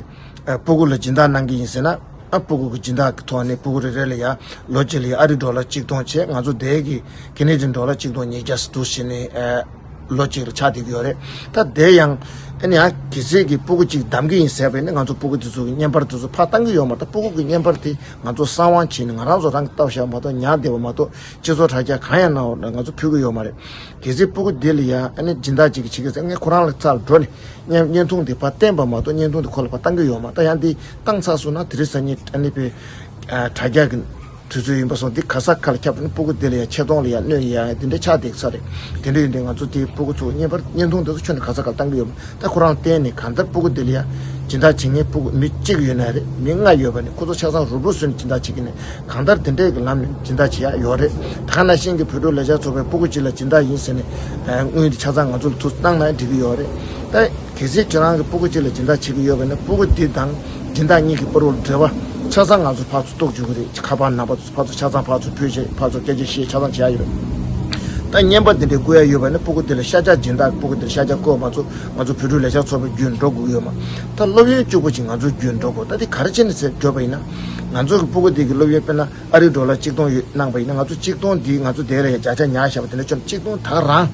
ཨ་སྤུ་གུ་ལ་སྦྱིན་བདག་གནང་གི་ཡིན་ཟེར་ན། ཨ་སྤུ་གུ་གི་སྦྱིན་བདག་གི་ཐོག་ནས་སྤུ་གུ་རེ་རེ་ལ་ཡ་ལོ་གཅིག་ལ་ཡ་ཨ་རི་ཌོ་ལར་གཅིག་སྟོང་བྱས། ང་ཚོ་དེ་གི་ཁེ་ནེ་ཌི་ཡན་ཌོ་ལར་གཅིག་སྟོང་ཉིས་བརྒྱ་ཙམ་འདུག་བྱས་ནས་ཨ་ལོ་གཅིག་ལ་ཆགས་བསྡད་ཀྱི་ཡོད་རེད། ད་དེ་ཡང་ཨ་ནི་ཡང་གལ་སྲིད་ཀྱི་སྤུ་གུ་གཅིག་བདམས་ཀྱི་ཡིན་ཟེར་བས་ནི། ང་ཚོ་སྤུ་གུ་དེ་ཚོ་གི་བརྙན་པར་དེ་ཚོ་ཕར་བཏང་གི་ཡོད་མ་རེད། ད་སྤུ་གུ་གི་བརྙན་པར་དེ་ང་ཚོ་གསང་བ་བྱས་ནས་ང་རང་ཚོ་རང་གིས་བལྟས་བཞག་མ་གཏོགས། ཉར་བསྡད་པ་མ་གཏོགས། སྤྱི་ཚོགས་དྲ་རྒྱ་གང་ཡང་གནང་བ་ང་ཚོ་ཕུལ་གྱི་ཡོད་མ་རེད། གལ་སྲིད་སྤུ་གུ་དེ་ལ་ཡ་ཨ་ནི་སྦྱིན་བདག་ཅིག་གིས་བྱེད་ཀྱི་ཟེར་ངས་ཁོ་རང་ལ་རྩ་ལ་འགྲོ་ནས་བརྙན་བརྙན་ཐུང་དེ་ཕར་བསྟན་པ་མ་གཏོགས། བརྙན་ཐུང་དེ་ཁོ་ལ་ཕར་བཏང་གི་ཡོད་མ་རེད། ད་ཡང་དེ་བཏང་ཚར་སོང་ན་དེ་རིང་སང་ཉིན་ཨ་ནི་དཔེ་ཨ་དྲ་རྒྱ་གི་དུས་ཚོད་ཡིན་པ་སོང་། དེ་ག་ས་ག་ལ་ཁྱབ་ན་སྤུ་གུ་དེ་ལ་ཡ་ཆེ་མཐོང་ལ་ཡ་གནོད་ཡ་དེ་འདྲ་ཆགས་བསྡད་ས་རེད། དེ་འདྲ་ཡིན་དུས་ང་ཚོ་དེ་སྤུ་གུ་ཚོ་བརྙན་པར་བརྙན་ཐུང་དེ་ཚོ་ཁྱོན་ནས་ག་ས་ག་ལ་བཏང་གི་ཡོད་མ་རེད། ད་ཁོ་རང་བསྟན་ནས་གང་ལྟར་སྤུ་གུ་དེ་ལ་ཡ་སྦྱིན་བདག་བྱེད་མཁན་སྤུ་གུ་མི་གཅིག་ཡོད་ན་རེད། མི་ལྔ་ཡོད་པ་ནི་ཁོ་ཚོ་ཆ་ཚང་རུབ་རུབ་བཟོས་ནས་སྦྱིན་བདག་བྱེད་ཀྱི་ནས། གང་ལྟར་དེ་འདྲས་ཀྱི་ལམ་ནས་སྦྱིན་བདག་བྱེད་ཡག་ཡོད་རེད། ད་ག་ནང་བཞིན་གྱི་བོད་ཕྲུག་ལས་འཆར་ཚོགས་པའི་སྤུ་གུ་གཅིག་ལ་སྦྱིན་བདག་ཡིན་ཟེར་ནས་དངུལ་འདི་ཆ་ཚང་ང་ཚོ་ལ་ཚུར་བཏང་ན་འགྲིག་གི་ཡོད་རེད། ད་གལ་སྲིད་ཁྱོད་རང་གི་སྤུ་གུ་གཅིག་ལ་སྦྱིན་བདག་བྱེད་ཀྱི་ཡོད་པ་ན། སྤུ་གུ་འདི་དང་སྦྱིན་བདག་གཉིས་ཀྱི་བར་དུ་འབྲེལ་བ་ཆ་ཚང་ང་ཚོ་ཕར་ཚུར་གཏུག་བཅུག་གི་རེད། ཁ་པར་ནང་པ་ཚོ་ཕར་ཚུར་ཆ་ཚང་ཕར་ཚུར་ཕུལ་བྱས། ཕར་ཚུར་སྐད་ཆ་བཤད། ཆ་ཚང་བྱེད་ཡག་ཡོད་རེད། ད་རྔན་པ་འདི་འདྲའི་བསྐུར་ཡག་ཡོད་པ་ན། སྤུ་གུ་འདི་ལ་ཤ་ཆ་སྦྱིན་བདག་སྤུ་གུ་འདི་ལ་ཤ་ཆ་བསྐུར་མ་ཚུགས། ང་ཚོ་བོད་ཕྲུག་ལས་འཆར་ཚོགས་པའི་བརྒྱུད་འགྲོ་དགོས་ཀྱི་ཡོད་མ། ད་སློབ་ཡོན་གཅིག་པོ་ཅིག་ང་ཚོའི་བརྒྱུད་འགྲོ་དགོས། ད་འདི་ག་རེ་བྱས་ནས་ཟེར་བརྗོད་པ་ཡིན་ན། ང་ཚོ་གི་སྤུ་གུ་འདི་གི་སློབ་ཡོན་དཔེར་ན་ཨ་རི་ཌོ་ལར་གཅིག་སྟོང་ཡོད་གནང་བ་ཡིན་ན། ང་ཚོ་གཅིག་སྟོང་འདི་ང་ཚོ་དེ་ལ་ཡང་བརྒྱ་ཆ་ཉར་བཞག་པ་དེ་འདྲ་བྱས་ན། གཅིག་སྟོང་ད་རང་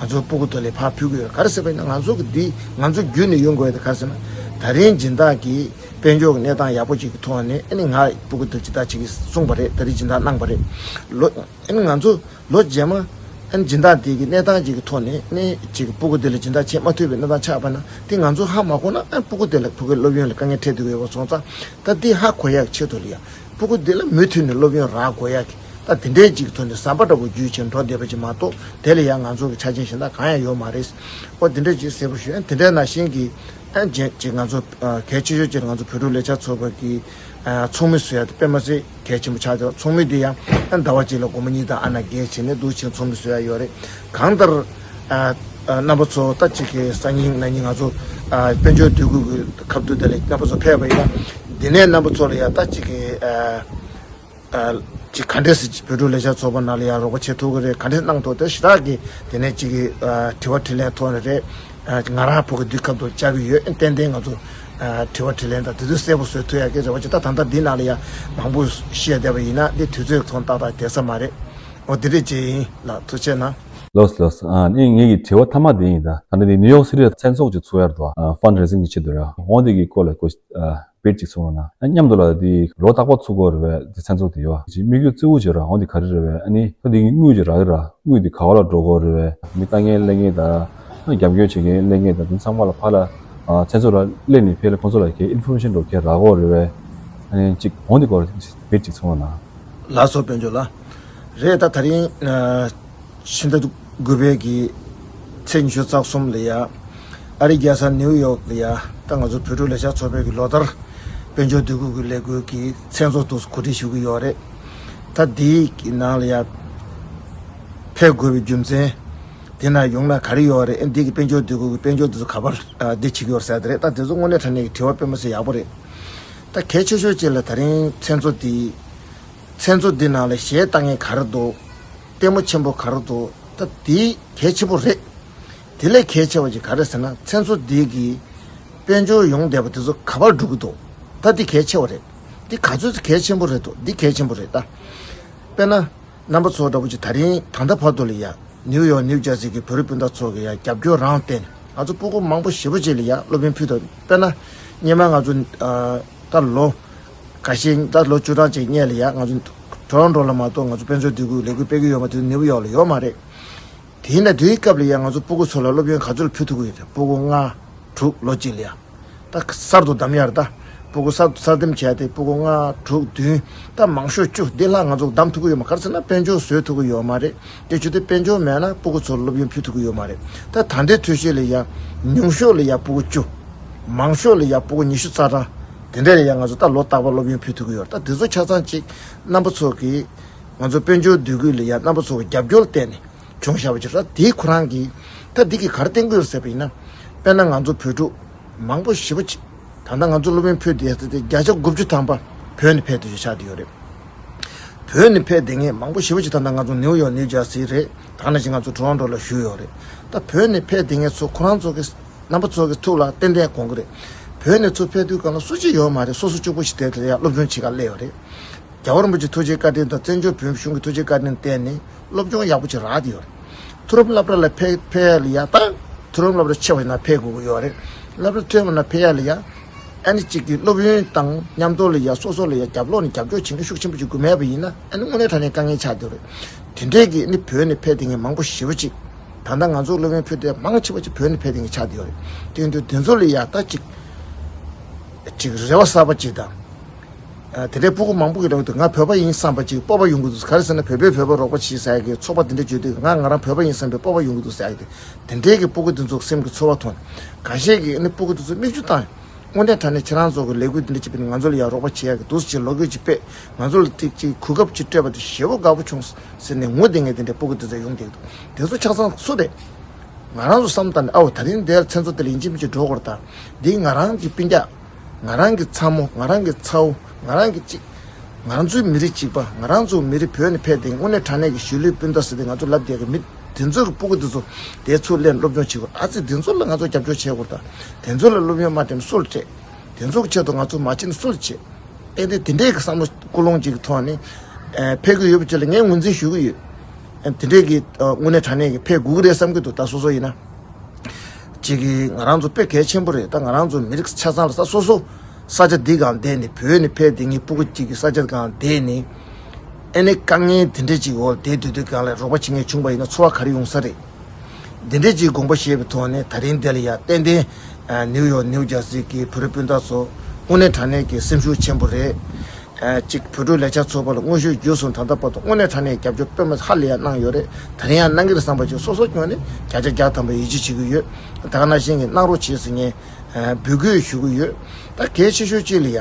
ང་ཚོ་སྤུ་གུ་དེ་ལ་ཕར་ཕུལ་གྱི་ཡོད། ག་རེ་ཟེར་བ་ཡིན་ན། ང་ཚོ་གི་འདི་ང་ཚོ་བརྒྱུད་ནས་ཡོང་དགོས་ཡ་དེ་ག་རེ་ཟེར་ན། ད་རིང་སྦྱིན་བདག་གིས་དཔལ་འབྱོར་གྱི་གནས་སྟངས་ཡག་པོ་ཅིག་གི་ཐོག་ནས་ཨ་ནི་ང་སྤུ་གུ་དེར་སྦྱིན་བདག་བྱེད་ཀྱི་གསུངས་པ་རེད། ད་རིང་སྦྱིན་བདག་གནང་པ་རེད། ལོ་ཨ་ནི་ང་ཚོ་ལོ་རྗེས་མ་ཨ་ནི་སྦྱིན་བདག་དེ་གི་གནས་སྟངས་ཅིག་གི་ཐོག་ནས་ཨ་ནི་ཅིག་སྤུ་གུ་དེ་ལ་སྦྱིན་བདག་བྱེད་མ་ཐུབ་པའི་གནས་སྟངས་ཆགས་པ་ན། དེ་ང་ཚོ་ཧ་མ་གོ་ན། ཨ་ནི་སྤུ་གུ་དེ་ལ་ཕྲུ་གུའི་སློབ་ཡོན་ལ་དཀའ་ངལ་འཕྲད་དུ་ཡོད་པ་སོང་ཙང་། ད་དེ་ཧ་གོ་ཡག་ཆེད་དུ་ལ་ཡ། སྤུ་གུ་འདི་ལ་མུ་མཐུད་ནས་སློབ་ཡོན་རག་དགོས་ཡག་གི། ད་དེ་འདྲའི་ཅིག་ཐོག་ནས་ཟམ་པ་འདྲ་པོ་བརྒྱུད་བྱས་འགྲོ་བསྡད་པ་ཅིག་མ་གཏོགས། དེ་ལ་ཡང་ང་ཚོ་གི་ཆ་རྐྱེན་གཞན་དག་གང་ཡང་ཡོད་མ་རེད། ཨོ་དེ་འདྲ་ཅིག་གསལ་པོ་ཞུ། ཨ་དེ་འདྲ་ནང་བཞིན་གྱི་ཨ་ཅིག་ཅིག་ང་ཚོ་ཨ་གལ་ཆེ་ཤོས་ཅིག་ང་ཚོ་བོད་ཕྲུག་ལས་འཆར་ཚོགས་པ་གི་ཨ་ཚོགས་མི་བཟོ་ཡག་དེ་དཔེ་མ་སྲིད་གལ་ཆེན་པོ་ཆགས་ཀྱི་ཡོད། ཚོགས་མི་དེ་ཡང་ཨ་ཟླ་བ་གཅིག་ལ་སྒོར་མོ་གཉིས་དང་ཨ་ན་བརྒྱད་བྱས་ནས་འདུག་བྱས་ཚོགས་མི་བཟོ་ཡག་ཡོད་རེད། གང་ལྟར་ཨ་ཨ་རྣམ་པ་ཚོ་ད་ཅིག་གི་སང་ཉིན་གནངས་ཉིན་ང་ཚོ་ ཨ་དཔལ་འབྱོར་འདུས་སྡོད་ཀྱི་ཁ་བསྡུར་དེ་ལ་རྣམ་པ་ཚོ་ཕེབས་པ་ཡིན་ན། འདི་ནས་རྣམ་པ་ཚོ་ལ་ཡ་ད་ཅིག་གི་ཨ་ཨ་ཅིག་ག་འདྲས་སེ་བོད་ཕྲུག་ལས་འཆར་ཚོགས་པ་ནང་ལ་ཡ་རོགས་པ་བྱེད་ཐུབ་ཀྱི་རེད། ག་འདྲས་གནང་ཐུབ། དེ་ཞེ་དྲག་གི་དེ་ནས་ཅིག་གི་ཨ་དྲི་བ་དྲིས་ལན་ཐོག་ནས་རེད། ཨ་ང་རང་ཕྲུ་གུ་འདི་ཁ་བསྡུར་བཅར་གྱི་ཡོད། ཏན་ཏན་ང་ཚོ་ཨ་དྲི་བ་དྲིས་ལན་དང་དེ་ཚོ་གསལ་པོ་བཟོ་ཐུབ་ཡག་གི་རེ་བ་བྱེད། ད་ད་ལྟ་འདི་ནང་ལ་ཡ་མང་པོ་བཤད་བསྡད་པ་ཡིན་ན་འདི་དུས་ཚོད་ཐོག་ཏག་ཏག་བསྡད་ས་མ་རེད། འོ་དེ་འདྲས་ཅིག་ཡིན་ལགས། ཐུགས་རྗེ་གནང་། ལགས་སོ་ལགས་སོ། ཨ་ནི་ངེད་ཀྱི་དྲི་བ་མཐའ་མ་དེ་ཡིན། ད་ད་ནི་ནིའུ་ཡོག་སི་ཊི་ལ་མཚན་ཚོགས་ཅིག་ཚུགས་ཡག་འདུག་ཨ་ཕན་ཌ་རེ་ཟིང་གི་ཆེད་དུ་རེད། འོ་འདི་གི་སྐོར་ལ་ཀོ་ཨ་བེད་ཅིག་གསུང་རོགས་གནང་། ཨ་མཉམ་དུ་ལ་འདི་ལོ་རྟག་པར་ཚུགས་ཀྱི་ཡོད་རེད་པས། འདི་མཚན་ཚོགས་དེ་ཡོད་ཅིག་དམིགས་ཡུལ་གཙོ་བོ་ཅིག་ར་འོ་འདི་ག་རེ་རེད་པས། ཨ་ནི་ད་འདི་གི་དངུལ་ཅིག་རག་གི་ར་དངུལ་འདི་ག་བ་ལ་འགྲོ་གི་ཡོད་རེད་པས། མི་ལྟ་མཁན་སླེབས་མཁན་དང་རྒྱབ་སྐྱོར་བྱེད་མཁན་སླེབས་མཁན་དང་འདི་ཚང་མ་ལ་ཕར་ལ་ཨ་མཚན་ཚོགས་ལ་སླེབས་ནས་ཕར་ལ་ཁོང་ཚོ་ལ་གའི་ཨིན་ཕོར་མེ་ཤན་འདྲ་གའི་རག་གི་ཡོད་རེད་པས། ཨ་ནི་ཅིག་འོ་འདི་སྐོར་བེད་ཅིག་གསུང་རོགས་གནང་། ལགས་སོ། དཔལ་འབྱོར་ལགས། རེད། ད་ད་རིང་ཨ་ཕྱི་ཟླ་དགུ་པའི་གི་ཚེས་ཉི་ཤུ་རྩ་གསུམ་ལ་ཡ་ཨ་རིའི་རྒྱལ་ས་ནིའུ་ཡོག་ལ་ཡ་ད་ང་ཚོ་བོད་ཕྲུག་ལས་འཆར་ཚོགས་པའི་གི་ལོ་ལྟར་དཔལ་འབྱོར་འདུས་སྡོད་ཀྱི་ལས་འགུལ་གྱི་མཚན་ཚོགས་དེ་གོ་སྒྲིག་ཞུ་གི་ཡོད་རེད། ད་འདིའི་གི་ནང་ལ་ཡ་ཕེབས་དགོས་པའི་རྒྱུ་མཚན་དེ་ན་ཡོང་ན་ག་རེ་ཡོད་རེད། ཨ་འདི་གི་དཔལ་འབྱོར་འདུས་སྡོད་ཀྱི་དཔལ་འབྱོར་དེ་ཚོ་ག་པར་ཨ་འདི་བྱེད་ཀྱི་ཡོད་རེད་ཟེར་དེ་རེད། ད་དེ་ཚོ་དངོས་གནས་དྲང་གནས་ཀྱི་དྲི་བ་དཔེ་མི་སྲིད་ཡག་པོ་རེད། ད་གལ་ཆེ་ཤོས་གཅིག་ལ་ད་རིང་མཚན་ཚོགས་འདི་མཚན་ཚོགས་འདི་ནང་ལ་གཞས་བཏང་མཁན་ག་རེ་འདུག་ལྟད་མོ་ཆེན་པོ་ག་རེ་འདུག་ད་འདི་གལ་ཆེན་པོ་རེད། དེ་ལས་གལ་ཆེ་བ་ཅིག་ག་རེ་ཟེར་ན། མཚན་ཚོགས་འདི་གི་དཔལ་འབྱོར་ཡོང་བསྡད་པ་དེ་ཚོ་ག་པར་འགྲོ་གི་འདུག་ད་འདི་གལ་ཆེ་བ་རེད། འདི་ག་ཚོད་གལ་ཆེན་པོ་རེད་འདུག་འདི་གལ་ཆེན་པོ་རེད་ད། དཔེར་ན། རྣམ་པ་ཚོ་འདྲ་པོ་ཅིག་ད་རིང་ད་ལྟ་བར་དུ་ལ་ཡ་ནིའུ་ཡོག་ནིའུ་ཇར་སི་གི་བོད་རིགས་སྤུན་ཟླ་ཚོ་གི་ཡ་རྒྱབ་སྐྱོར་རང་བརྟེན་ང་ཚོ་སྤུ་གུ་མང་པོ་ཞེ་པོ་ཅིག་ལ་ཡ་སློབ་ཡོན་ཕུལ་ཐུབ། དཔེར་ན་སྔོན་མ་ང་ཚོ་ཨ་ད་ལོ་འགའ་ཤས་ད་ལོ་བཅུ་གྲངས་ཅིག་སྔོན་ལ་ཡ་ང་ཚོ་ཊོ་རོན་ཊོ་ལ་མ་གཏོགས་ང་ཚོ་དཔལ་འབྱོར་འདུས་སྡོད་ཀྱི་ལས་འགུལ་སྤེལ་གྱི་ཡོད་མ་རེད། དེ་ནིའུ་ཡོག་ལ་ཡོད་མ་རེད། དེས་ན་དེའི་སྐབས་ལ་ཡང་ང་ཚོ་སྤུ་གུ་ཚོ་ལ་སློབ་ཡོན་ག་ཚོད་ཕུལ་ཐུབ་ཀྱི་ཡོད་རེད། སྤུ་གུ་ལྔ་དྲུག་ལོ་གཅིག་ལ་ཡ། ད་གསར་དུ་བདམས་ཡ་རེད་ད། སྤུ་གུ་གསར་དུ་གསར་འདེམས་བྱས་ཏེ་སྤུ་གུ་ལྔ་དྲུག་བདུན་ད་མང་ཤོས་བཅུ་འདི་ལྷག་ང་ཚོ་བདམས་ཐུབ་ཀྱི་ཡོད་མ། ག་རེ་ཟེར་ན་དཔལ་འབྱོར་བཟོས་ཐུབ་ཀྱི་ཡོད་མ་རེད། དེ་བྱས་ཏེ་དཔལ་འབྱོར་མེད་ན་སྤུ་གུ་ཚོར་སློབ་ཡོན་ཕུལ་ཐུབ་ཀྱི་ཡོད་མ་རེད། ད་ད་ལྟའི་འཐུས་ཤོར་ལ་ཡ་ཉུང་ཤོས་ལ་ཡ་སྤུ་གུ་བཅུ། མང་ཤོས་ལ་ཡ་སྤུ་གུ་ཉི་ཤུ་རྩ་གྲངས་དེ་འདྲ་ལ་ཡ་ང་ཚོ་ད་ལོ་རྟག་པར་སློབ་ཡོན་ཕུལ་ཐུབ་ཀྱི་ཡོད་རེད། ད་དེ་ཚོ་ཆ་ཚང་གཅིག་རྣམ་པ་ཚོ་གིས་ང་ཚོ་དཔལ་འབྱོར་འདུས་སྡོད་ཀྱི་ལ་ཡ་རྣམ་པ་ཚོ་གི་རྒྱབ་སྐྱོར་བརྟེན་ནས། བྱུང་བཞག་པ་ཅིག་རེད། དེའི་ཁོ་རང་གིས་ད་འདི་གིས་ག་རེ་བསྟན་གྱི་ཡོད་ཟེར་བ་ཡིན་ན། དཔེར་ན་ང་ཚོ་བོད་ཕྲུག་མང་པོ་ཞེ་པོ་ཅིག་ད་ལྟ་ང་ཚོ་སློབ་ཡོན་ཕུལ་བསྡད་ཡ་དེ་བརྒྱ་ཆ་དགུ་བཅུ་ཐམ་པ་བོད་ནས་ཕེབས་བསྡད་ཆགས་བསྡད་ཡོད་རེད། བོད་ནས་ཕེབས་བསྡད་མཁན་མང་པོ་ཞེ་པོ་ཅིག་ད་ལྟ་ང་ཚོ་ནིའུ་ཡོག་ནིའུ་ཇར་སི་རེད། ད་ནང་བཞིན་ང་ཚོ་ཊོ་རོན་ཊོ་ལ་བཞུགས་ཡོད་རེད། ད་བོད་ནས་ཕེབས་བསྡད་མཁན་ཚོ་ཁོ་རང་ཚོ་གི་རྣམ་པ་ཚོ་གི་ཐུགས་ལ་ཏན་ཏན་དགོངས་ཀྱི་རེད། བོད་ནས་ཚུར་ཕེབས་དུས་སྒང་ལ་སུ་གཅིག་ཡོད་མ་རེད། སོ་སོ་གཅིག་པོ་ཞིག་དེ་ལ་ཡ་སློབ་སྦྱོང་བྱེད་ག་སླེབས་ཡོད་རེད། རྒྱལ་བ་རིན་པོ་ཆེའི་ཐུགས་རྗེ་བཀའ་དྲིན་དང་བཙན་བྱོལ་བོད་མིའི་གཞུང་གི་ཐུགས་རྗེ་བཀའ་དྲིན་བརྟེན་ནས་སློབ་སྦྱོང་ཡག་པོ་ཅིག་རག་བསྡད་ཡོད་རེད། མཐོ་རིམ་སློབ་གྲྭ་ལ་ཕེབས་ཕེབས་ཡ་ལ་ཡ་ད་མཐོ་རིམ་སློབ་གྲྭ་ཆེ་བ་ཡིན་ན་ཕེབས་དགོས་ཀྱི་ཡོད་རེད། སློབ་གྲྭ་མཐོ་བ་ན་ཕེབས་ཡ་ལ་ཡ་ཨ་ནི་གཅིག་གི་སློབ་ཡོན་དང་མཉམ་དུ་ལ་ཡ་སོ་སོ་ལ་ཡ་རྒྱབ་ལོགས་ནས་རྒྱབ་སྐྱོར་བྱེད་མཁན་ཤུགས་ཆེན་པོ་ཅིག་དགོས་མེད་པ་ཡིན་ན་ཨ་ནི་དངོས་གནས་དྲང་གནས་དཀའ་ངལ་ཆགས་བསྡད་ཡོད་རེད། དེ་འདྲས་ཀྱི་ཨ་ནི་བོད་ནས་ཕེབས་བསྡད་མཁན་མང་པོ་ཞེ་པོ་ཅིག་ད་ལྟ་ང་ཚོ་སློབ་ཡོན་ཕུལ་དེ་མང་ཆེ་བ་ཅིག་བོད་ནས་ཕེབས་བསྡད་མཁན་ཆགས་བསྡད་ཡོད་རེད། དེ་ཡིན་དུས་དེ་ཚོ་ལ་ཡ་ད་ཅིག་ཅིག་རེ་བ་གསར་པ་ཅིག་དང་། ཨ་དེ་འདྲའི་སྤུ་གུ་མང་པོ་གི་ལོག་དུ་ང་བོད་པ་ཡིན་བསམ་པ་ཅིག་སྤོབས་པ་ཡོང་གི་འདུག་ག་རེ་ཟེར་ན་བོད་པས་བོད་པ་རོགས་པ་བྱེད་ཟེར་ཡ་གི་ཚོགས་པ་དེ་འདྲ་བརྗོད་དུས་ང་ང་རང་བོད་པ་ཡིན་བསམ་པའི་སྤོབས་པ་ཡོང་གི་འདུག་ཟེར་ཡ་གི་དེ་འདྲའི་གི་སྤུ་གུ་དེ་ཚོ་སེམས་ཀྱི་ཚོར་བ་ཐོན། འགའ་ཤས་ཀྱིས་ནི་སྤུ་གུ་དེ་ཚོ་མིག་ཆུ་བཏང་། དངོས་གནས་དྲང་གནས་ཁྱེད་རང་ཚོ་གི་ལས་འགུལ་དེ་འདྲ་བྱེད་པ་ནི་ང་ཚོ་ལ་ཡང་རོགས་པ་བྱེད་ཡ་གི་འདུག་ཟེར་ལོ་རྒྱུས་ཅིག་སྤེལ། ང་ཚོ་ལ་ཏིག་ཅིག་གོ་སྐབས་ཅིག་སྤྲད་པ་དེ་ཞེ་པོ་དགའ་པོ་བྱུང་ཟེར་ནས་ངུ་བསྡད་མཁན་དེ་འདྲའི་སྤུ་གུ་དེ་ཚོ་ཡོང་བསྡད་ཀྱི་འདུག་དེ་ཚོ་ཆ་ཚང་སུ་རེད། ང་རང་ཚོ་བསམ་བཏང་ནས་ཨའོ་ད་རིང་འདིར་མཚན་ཚོགས་དེ་ལ་ཡིན་གཅིག་མིན་གཅིག་འགྲོ་དགོས་རེད་ད། འདི་ང་རང་གི་སྤུན་ཀྱག་ང་རང་གི་ཚ་མོ། ང་རང་གི་ཚ་བོ། ང་རང་གི་ཅིག་ང་ཚོའི་མི་རིགས་གཅིག་པ། ང་རང་ཚོ་མི་རིགས་བོད་ནས་ཕེབས་ཏེ་དངོས་གནས་དྲང་གནས་ཀྱི་གཞིས་ལུས་སྤུན་ཟླ་ཟེར་ཏེ་ང་ཚོ་ལབ་བསྡད་ཀྱི་མི་དེ་ཚོ་གི་སྤུ་གུ་དེ་ཚོ་དེ་ཚོ་ལ་སློབ་སྦྱོང་བྱེད་དགོས། ཨ་ཙི་དེ་ཚོ་ལ་ང་ཚོ་རྒྱབ་སྐྱོར་བྱེད་དགོས་རེད་ད། དེ་ཚོ་ལ་སློབ་ཡོན་མ་སྤྲད་ན་སུ་ལ་སྤྲད། དེ་ཚོ་གི་ཆེད་དུ་ང་ཚོ་མ་བྱེད་ན་སུ་ལ་བྱེད། ཏན་ཏན་དེ་འདྲའི་གི་བསམ་བློ་ཀུན་སློང་ཅིག་གི་ཐོག་ནས་ཨ་ཕེབས་ཀྱི་ཡོད་པ་ཅིག་ལ་ངས་ངོས་འཛིན་ཞུ་གི་ཡོད། ཨ་དེ་འདྲའི་གི་ཨ་དངོས་གནས་དྲང་གནས་ཀྱི་ཕེབས་དགོས་ཀྱི་རེད་བསམ་གྱི་འདུག་ད་སོ་སོ་ཡིན་ན། ཅིག་གི་ང་རང་ཚོ་དཔེ་གལ་ཆེན་པོ་རེད། ད་ང་རང་ཚོ་མི་རིགས་ཆ་ཚང་ལ་ས་སོ་སོ་ས་ཆ་འདི་གང་བསྡད་ནས་བོད་ནས་ཕེབས་དེ་ངའི་སྤུ་གུ་གཅིག་གི་ས་ཆ་གང་བསྡད་ནས་ཨ་ནི་དཀའ་ངལ་དེ་འདྲ་ཅིག་འོག་བསྡད་སྡོད་དུས་གང་ལ་རོགས་པ་བྱེད་མཁན་བྱུང་བ་ཡིན་ན་ཚོར་བ་ག་རེ་ཡོང་ས་རེད། འདི་འདྲའི་ཅིག་དགོངས་པ་བཞེས་པའི་ཐོག་ནས་ད་རིང་འདི་ལ་ཡ་ཏན་ཏན་ཨ་ནིའུ་ཡོག་ནིའུ་ཇར་སི་གི་བོད་རིགས་སྤུན་ཟླ་ཚོ་དངོས་གནས་དྲང་གནས་ཀྱི་སེམས་ཤུགས་ཆེན་པོ་རེད། ཨ་ཅིག་བོད་ཕྲུག་ལས་འཆར་ཚོགས་པ་ལ་དངོས་ཤུགས་བརྒྱུད་སོང་ད་ལྟ་བར་དུ་དངོས་གནས་དྲང་གནས་རྒྱབ་སྐྱོར་དཔེ་མི་ཧ་ལས་ཡ་གནང་ཡོད་རེད། ད་རིང་ཡང་གནང་གི་རེད་བསམ་པ་ཅིག་སོ་སོ་ངོས་ནས་བརྒྱ་ཆ་བརྒྱ་ཐམ་པ་ཡིད་ཆེས་བྱེད་ཀྱི་ཡོད། ད་ག་ནང་བཞིན་གྱི་གནང་རོགས་བྱེད་ཟེར་ངས་ཨ་འབོད་སྐུལ་ཞུ་གི་ཡོད། ད་གལ་ཆེ་ཤོས་གཅིག་ལ་ཡ་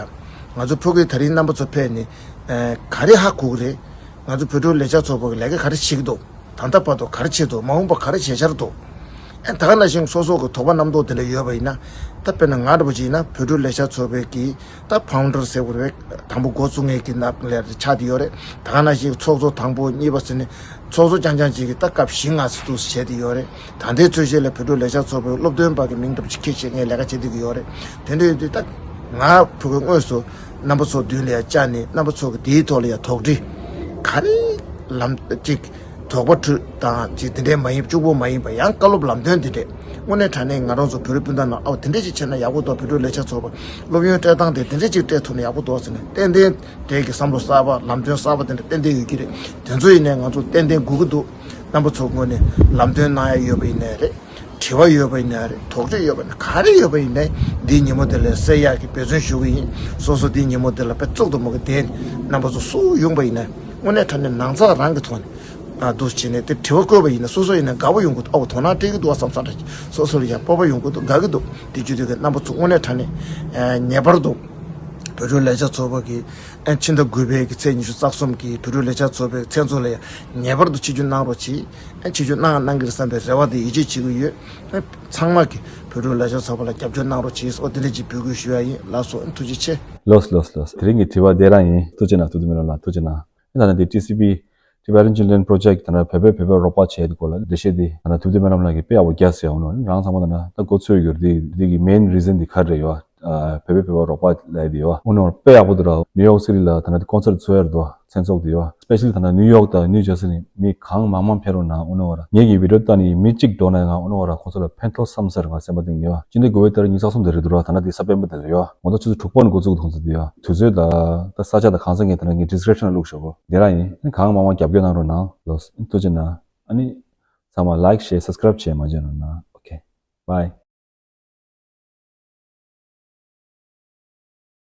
ང་ཚོ་ཕྲུ་གུའི་ད་རིང་རྣམ་པ་ཚོ་ཕེབས་ནས་ཨ་ག་རེ་ཧ་གོ་གི་རེད། ང་ཚོ་བོད་ཕྲུག་ལས་འཆར་ཚོགས་པ་གི་ལས་ཀ་ག་རེ་བྱེད་ཀྱི་འདུག་ད་ལྟ་བར་དུ་ག་རེ་བྱས་འདུག་མ་འོངས་པ་ག་རེ་བྱེད་འཆར་འདུག་ད་ག་ནང་བཞིན་སོ་སོ་གི་དོགས་པ་རྣམ་རྟོག་དེ་འདྲ་ཡོད་པ་ཡིན་ན། ད་དཔེར་ན་ང་འདྲ་པོ་ཅིག་ཡིན་ན་བོད་ཕྲུག་ལས་འཆར་ཚོགས་པའི་གི་ད་ཕའུན་ཌར་ཟེར་དགོས་རེད། དང་པོ་འགོ་བཙུགས་མཁན་གྱི་ནང་ལ་ཆགས་བསྡད་ཡོད་རེད། ད་ག་ནང་བཞིན་ཚོགས་གཙོ་དང་པོ་གཉིས་པ་ཟེར་ནས་ཚོགས་གཙོ་རྐྱང་རྐྱང་ཅིག་གིས་ད་སྐབས་བཞི་ལྔ་ཙམ་དུ་བྱས་བསྡད་ཡོད་རེད། ད་ལྟའི་ཚོད་གཞི་ལ་བོད་ཕྲུག་ལས་འཆར་ཚོགས་པའི་སློབ་སྟོན་པ་གི་མིང་འདྲ་པོ་ཅིག་འཁྱེར་བྱས་ངས་ལས་ཀ་བྱེད་བསྡད་ཀྱི་ཡོད་རེད། དེ་འདྲ་ཡིན་དུས་ད་ང་ཕྲུ་གུ་དངོས་སུ་རྣམ་པ་ཚོ་མདུན་ལ་ཡ་བཅར་ནས་རྣམ་པ་ཚོ་གི་དེའི་ཐོག་ལ་ཡ་དོགས་འདྲི་ག་རེ་ལམ་ཅིག་དོགས་པ་དྲུད་དང་ཅིག་དེ་འདྲའི་མ་ཡིན་གཅིག་པོ་མ་ཡིན་པ་ཡང་བཀའ་སློབ་ལམ་སྟོན་དེ་འདྲས་དངོས་གནས་དྲང་གནས་ང་རང་ཚོ་བོད་རིགས་སྤུན་ཟླ་རྣམས་ཨའོ་དེ་འདྲས་ཅིག་བྱས་ན་ཡག་པོ་འདུག་བོད་ཕྲུག་ལས་འཆར་ཚོགས་པ་སློབ་ཡོན་སྤྲད་སྟངས་དེ་དེ་འདྲས་ཅིག་སྤྲད་ཐུབ་ན་ཡག་པོ་འདུག་ཟེར་ནས་ཏན་ཏན་དེའི་གི་བསམ་བློ་གསར་པ་ལམ་སྟོན་གསར་པ་དེ་འདྲ་ཏན་ཏན་ཡོད་ཀྱི་རེད། དེ་ཚོ་ཡིན་ནའི་ང་ཚོ་ཏན་ཏན་སྒུག་གི་འདུག་རྣམ་པ་ཚོ་ངོས་ནས་ལམ་སྟོན་གནང་ཡ་ཡོད་པ་ཡིན་ནའི་རེད། དྲི་བ་ཡོད་པ་ཡིན་ནའི་རེད། དོགས་འདྲི་ཡོད་པ་ཡིན་ན་ག་རེ་ཡོད་པ་ཡིན་ནའི་འདིའི་ཉིན་མོ་དེ་ལ་སེལ་ཡག་གི་འབད་བརྩོན་ཞུ་གི་ཡིན། སོ་སོ་འདིའི་ཉིན་མོ་དེ་ལ་དཔེ་བཙུགས་དུ་མོ་གི་དེ་རྣམ་པ་ཚོ་སུ་ཡོང་པ་ཡིན་ནའི་དངོས་གནས་དྲང་གནས་ནང་ཚགས་རང་གི་ཐོག་ནས་ཨ་འདུག་བྱས་ནས་དེ་དྲི་བ་བཀོད་པ་ཡིན་ན་སོ་སོ་ཡིན་ན་དགའ་པོ་ཡོང་གི་འདུག་ཨའོ་དོ་སྣང་སྤྲད་ཀྱི་འདུག་བསམ་བསམ་འདྲ་སོ་སོ་ལ་ཡང་སྤོབས་པ་ཡོང་གི་འདུག་དགའ་གི་འདུག་དེ་བརྒྱུད་དེ་གི་རྣམ་པ་ཚོ་དངོས་གནས་དྲང་གནས་ངེས་པར་དུ་བོད་ཕྲུག་ལས་འཆར་ཚོགས་པ་གི་ཨ་ཕྱི་ཟླ་དགུ་པའི་གི་ཚེས་ཉི་ཤུ་རྩ་གསུམ་གི་བོད་ཕྲུག་ལས་འཆར་ཚོགས་པའི་མཚན་ཚོགས་ལ་ཡང་ངེས་པར་དུ་ཆིབས་བསྒྱུར་གནང་རོགས་གྱིས། ཨ་ཆིབས་བསྒྱུར་གནང་གནང་གི་རེད་བསམ་པའི་རེ་བ་དེ་ཡིད་ཆེས་བྱེད་ཀྱི་ཡོད། ཨ་ཚང་མ་གི་བོད་ཕྲུག་ལས་འཆར་ཚོགས་པ་ལ་རྒྱབ་སྐྱོར་གནང་རོགས་གྱིས། ཨོ་དེ་འདྲ་ཅིག་འབོད་སྐུལ་ཞུ་ཡ་ཡིན། ལགས་སོ། ཐུགས་རྗེ་ཆེ། ལོས་ལོས་ལོས། དེ་རིང་གི་དྲི་བ་དེ་རང་ཡིན། ཐུགས་རྗེ་གནང་། ཐུགས་རྗེ་མི་རོ་ལགས་ཐུགས་རྗེ་གནང་། ད་ནི་འདི་ཊི་སི་པི་Tibetan Children Project ད་ནི་བོད་པས་བོད་པར་རོགས་པ་བྱས་དེ་སྐོར་ལ་འགྲེལ་བཤད་འདི་ད་ནི་ཐུབ་བསྟན་སྨོན་ལམ་ལགས་ཀྱིས་དཔེ་ཡག་པོ་རྒྱག་སོང་ཡ། འོ་ནོ་རང་ཚང་མ་ད་ནི་ད་གོ་ཚོད་ཡོད་རེད། འདི་གི་མེན་རི་ཟན་འདི་ག་རེ་ཡོད། བོད་པས་བོད་པར་རོགས་པ་ལས་འདི་ཡོད། འོ་ནོ་དཔེ་ཡག་པོ་འདུག་ར། ནིའུ་ཡོག་སི་ཊི་ལ་ད་ནི་ཀོན་སར་ཊི་ཚོགས་ཡ་རེད་འདུག་མཚན་ཚོགས་འདི་ཡོད། སི་པེ་ཤལ་ལི་ད་ནི་ནིའུ་ཡོག་དང་ནིའུ་ཇར་སི་ནས་མི་གང་མང་མང་ཕེབས་རོགས་གནང་། འོ་ནོ་ར་ངེད་ཀྱི་བི་ཌི་ཡོ་ལྟ་ནི་མི་གཅིག་འགྲོ་ན་ང་འོ་ནོ་ར་ཁོང་ཚོ་ལ་ཕན་ཐོགས་བསམ་ཟེར་ང་སེམས་པ་གཏིང་ནས་ཡོད། སྤྱི་ཟླ་དགུ་པའི་ཏ་རིག་ཉི་ཤུ་རྩ་གསུམ་དེ་རེད་འདུག་ར། ད་ནི་འདི་གཟའ་སྤེན་པ་དེ་རེད་ཡོད། ངོ་ཚ་ཆུ་ཚོད་དྲུག་པ་ནས་འགོ་བཙུགས་འདུག་ཁོང་ཚོ་འདི་ཡོད། དུས་ཚོད་ད་ད་ས་ཆ་ད་གང་ས་ངས་ད་ནི་ངའི་ཌི་སི་ཀི་རིབ་ཤན་ལ་བླུགས་ཞོག་གོ། དེ་རང་ཡིན། གང་མང་མང་རྒྱབ་སྐྱོར་གནང་རོགས་གནང་། ལོས། ཐུགས་རྗེ་གནང་། ཨ་ནི་ཚང་མ་ལའིཀ་ཤེར་སབ་སི་ཀ་རབ་བྱས་མ་བརྗེད་རོགས་གནང་། ཨོ་ཁེ། བྷའི།